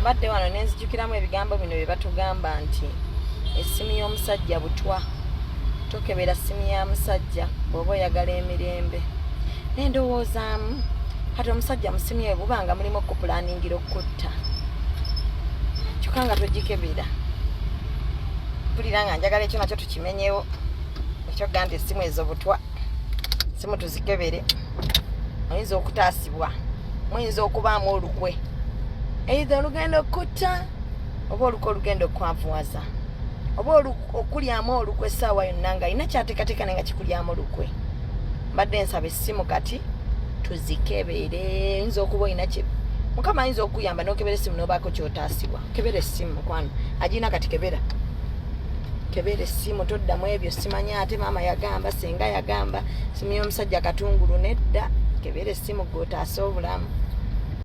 Mbadde wano ne nzijukiramu ebigambo bino bye batugamba nti essimu y'omusajja butwa, tokebera ssimu ya musajja bw'oba oyagala emirembe. Ne ndowoozaamu kati omusajja mu ssimu ye buba nga mulimu okukupulaningira okukutta, kyokka nga togikebera. Mpulira nga njagala ekyo nakyo tukimenyewo, ekyokugamba nti essimu ezo butwa, simu tuzikebere, oyinza okutaasibwa, muyinza okubaamu olukwe, either olugenda okutta oba olukwe olugenda okwavuwaza oba okulyamu olukwe essaawa yonna nga alina kyateekateeka naye nga kikulyamu olukwe. Mbadde nsaba essimu kati tuzikebere, oyinza okuba olina kye Mukama ayinza okukuyamba n'okebera essimu n'obaako kyotaasibwa. Kebera essimu, mukwano agirina kati, kebera, kebera essimu, toddamu ebyo simanya ate maama yagamba, senga yagamba, simu y'omusajja katungulu. Nedda, kebera essimu gwe otaase obulamu.